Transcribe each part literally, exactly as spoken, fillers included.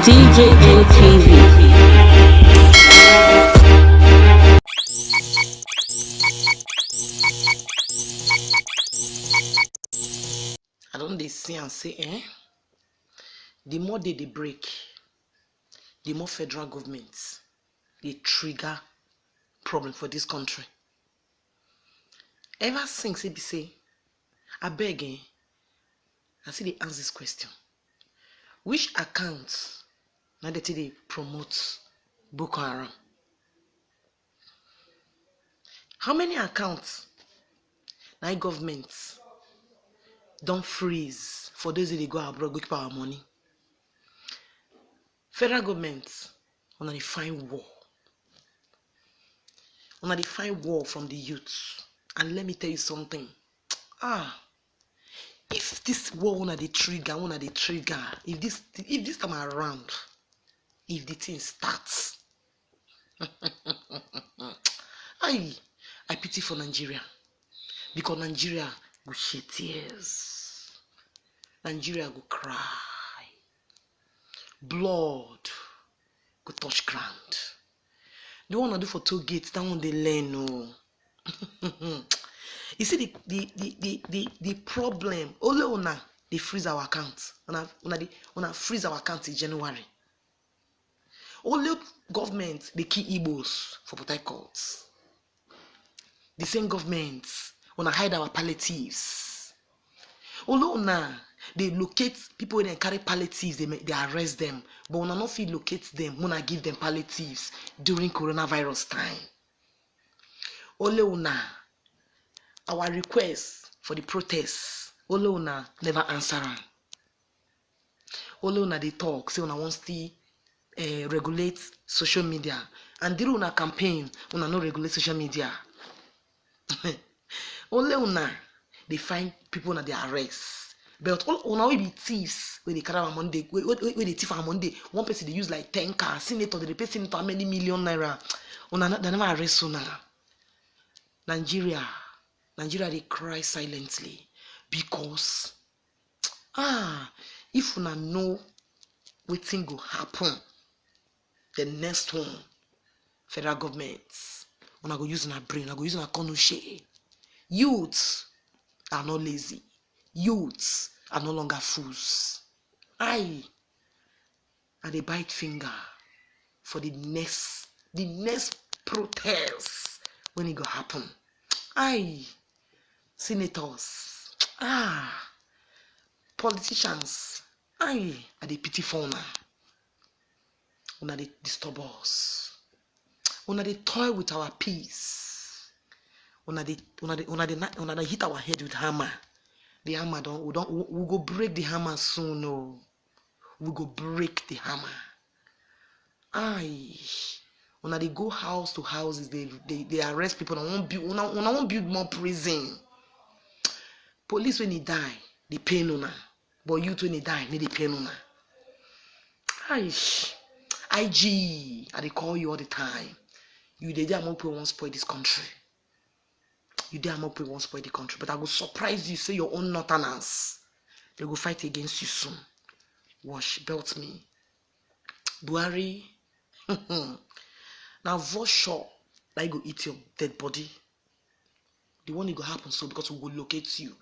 T J N T V. I don dey see am say, eh, the more day dey break, the more federal government dey trigger problem for this country. Ever since e be say, abeg, eh, I still dey ask this question: which account na dey take dey promote Boko Haram? How many accounts na im government don freeze for those wey dey go abroad go keep our money? Federal government, una dey find war. Una dey find war from the youth. And let me tell you something. Ah, if this war una dey trigger, una dey trigger, if this, if this time around, if the thing starts, I, I pity for Nigeria, because Nigeria go shed tears. Nigeria go cry. Blood go touch ground. The one I do for toll gate, that one dey learn o. You see the, the, the, the, the, the problem. Only una dey freeze our account. Una, una dey, una freeze our account in January. Only government dey kill Igbos for Port Harcourt. The same government, una hide our palliatives. Only una dey locate people wey dem carry palliatives, dey ma-, dey arrest them. But una no fit locate them, una give them palliatives during coronavirus time. Only una, our request for the protests, only una never answer am. Only una dey talk say una wan still, eh, regulate social media, and during una campaign, una no regulate social media. Only una dey find people una dey arrest. But all una wey be thieves, wey dey carry our money, dey, wey, wey, wey dey thief our money, dey, one person dey use like ten cars, senator, dey pay senator how many million naira? Una no, dem never arrest una. Nigeria, Nigeria dey cry silently because, ah, if una know wetin go happen, the next one, federal government, una go use una brain, una go use una konuche. Youths are not lazy. Youths are no longer fools. I, I dey bite finger for the next, the next protest when e go happen. I, senators, ah, politicians, I, I dey pity for una. Una dey disturb us. Una dey toy with our peace. Una dey, una dey, una dey, kna-, una dey hit our head with hammer. The hammer don, we don, we, we go break the hammer soon o. We go break the hammer. Aye. Una dey go house to houses, dey, dey, dey arrest people. Una wan build, una, una wan build more prison. Police wey e die dey pain una, but youth wey e die no dey pain una. Aish, I G, I dey call you all the time. You dey there among people wey wan spoil this country. You dey among people wey wan spoil the country, but I go surprise you say your own northerners, they go fight against you soon. Watch, belt me. Buhari, na vulture na e go eat your dead body. The one e go happen so, because we go locate you.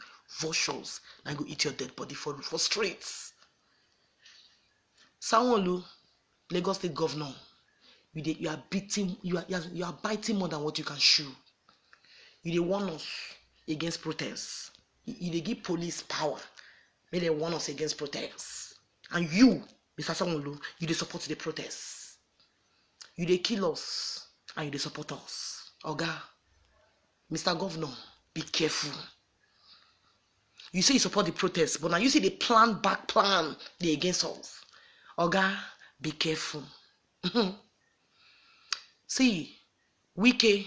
Vultures na e go eat your dead body for, for streets. Sanwo-Olu, Lagos State governor, you dey, you are beating, you are, you are, you are biting more than what you can chew. You dey warn us against protests. You, you dey give police power make dem warn us against protests. And you, Mister Sanwo-Olu, you dey support the protests. You dey kill us and you dey support us. Oga, Mister Governor, be careful. You say you support the protests, but now you see the plan, back plan dey against us. Oga, be careful. See, Wike,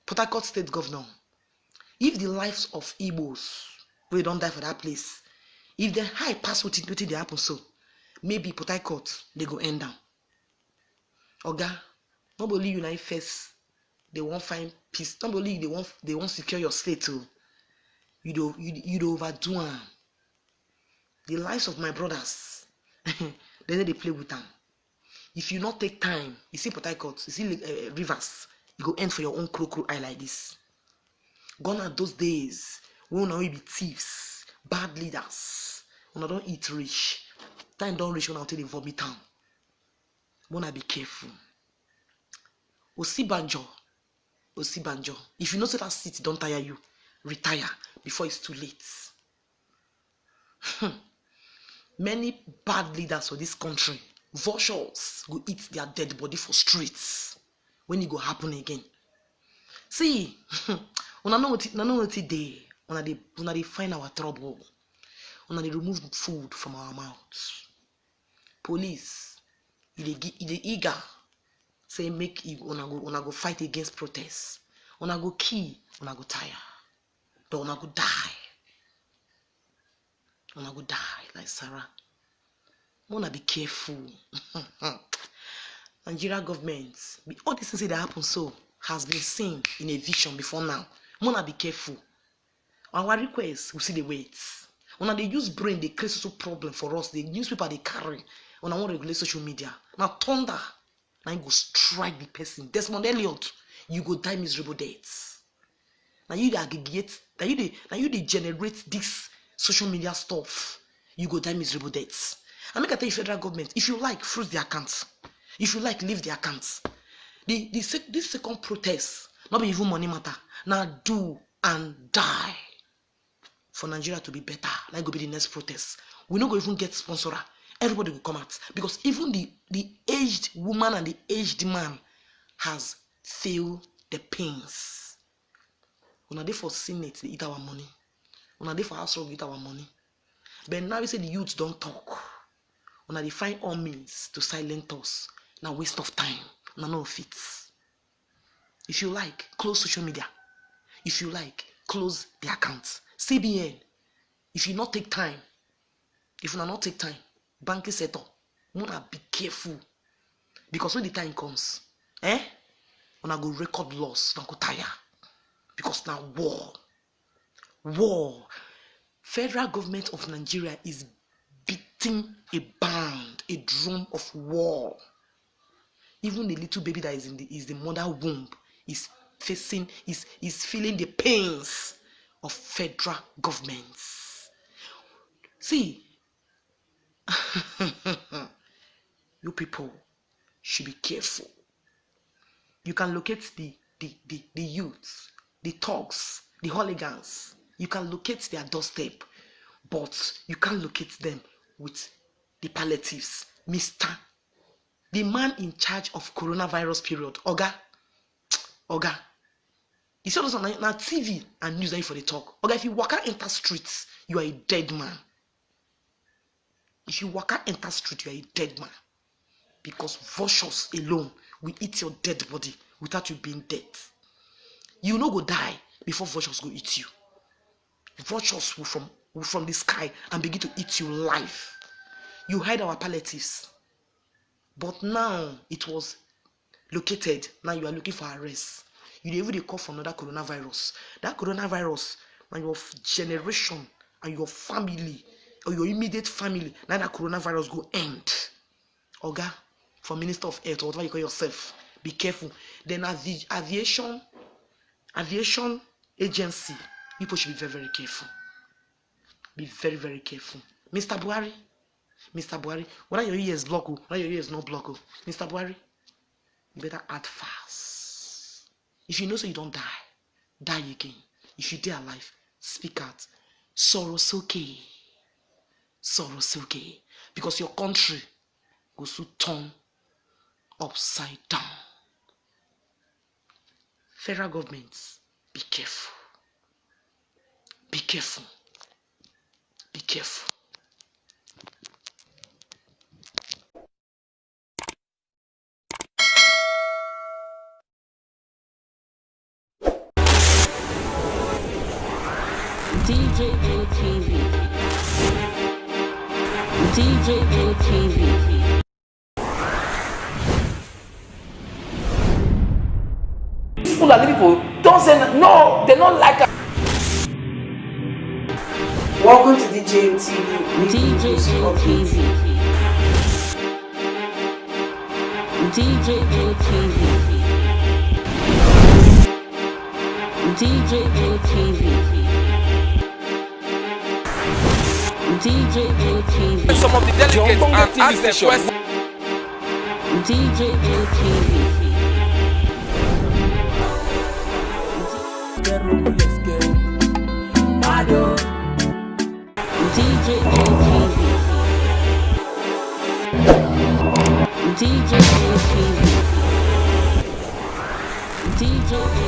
Port Harcourt State Governor, if the lives of Igbos wey don die for that place, if dem high pass wetin, wetin dey happen so, maybe Port Harcourt dey go end down. Oga, no be only you na im first dey wan find peace, no be only you dey wan, dey wan secure your state o. You dey, you, you dey overdo am. The lives of my brothers, dem no dey play with am. If you not take time, you see Port Harcourt, you see uh, Rivers, you go end for your own crow crow eye like this. Gone are those days when una be thieves, bad leaders. Una don't eat rich. Time don't reach when until they vomit town. Wanna be careful. Osibanjo, Osibanjo. If you know that seat don't tire you, retire before it's too late. Many bad leaders for this country, vultures go eat their dead body for streets. When it go happen again? See, una know what una know what dey. Una dey una dey find our trouble. Una dey remove food from our mouth. Police, you dey gi- you dey eager say make you una go una go fight against protest. Una go kill, una go tire, but una go die. Una go die like Sarah. Una be careful. Nigeria government, be- all these things that happen so has been seen in a vision before now. Una be careful. Our request, we see the wait. Una dey use brain dey create social problem for us. The newspaper dey carry. Una wan regulate social media. Na thunder na im go strike the person. Desmond Elliot, you go die miserable death. Na you dey aggregate, na you dey na you dey generate this social media stuff. You go die miserable death. And make I tell you, federal government, if you like, freeze the account. If you like, leave the account. The the sec- this second protest, not be even money matter. Now do and die for Nigeria to be better. That go be the next protest. We no go even get sponsorer. Everybody will come out because even the the aged woman and the aged man has feel the pains. Una dey for Senate dey eat our money. Una dey for House Road eat our money. But now we say the youth don't talk. Una dey find all means to silence us. Na waste of time. Una no fit. If you like, close social media. If you like, close the account. C B N, if you not take time, if una not take time, banking sector, una be careful. Because when the time comes, eh? Una go record loss, una go tire. Because now war. War. Federal government of Nigeria is beating a band, a drum of war. Even the little baby that is in the is the mother womb is facing is is feeling the pains of federal governments. See, you people should be careful. You can locate the the the, the youths, the thugs, the hooligans. You can locate their doorstep, but you can't locate them with the palliatives. Mister The man in charge of coronavirus period, Oga, Oga, you see all those na na T V and news na you for dey talk. Oga, if you waka enter streets, you are a dead man. If you waka enter street, you are a dead man. Because vultures alone will eat your dead body without you being dead. You no go die before vultures go eat you. Vultures will from will from the sky and begin to eat you life. You hide our palliatives. But now it was located. Now you are looking for arrest. You dey even dey call for another coronavirus. That coronavirus, na your f- generation and your family or your immediate family, na that coronavirus go end. Oga, for Minister of Health or whatever you call yourself, be careful. Then avi- aviation, aviation agency, people should be very very careful. Be very very careful. Mister Buhari, Mister Buhari, whether your ears block o, whether your ears not block o, Mister Buhari, you better act fast. If you know so you don't die, die again. If you dey alive, speak out. Sorrow soke. Sorrow soke. Because your country go soon turn upside down. Federal government, be careful. Be careful. Be careful. D J N T V. D J N T V. These Fulani people don't say no, they don't like us. Welcome to D J N T V. D J N T V. D J N T V. D J N T V. D J N T V. Some of the delegates and ask them questions. D J N T V. D J N T V. D J N T V. D J N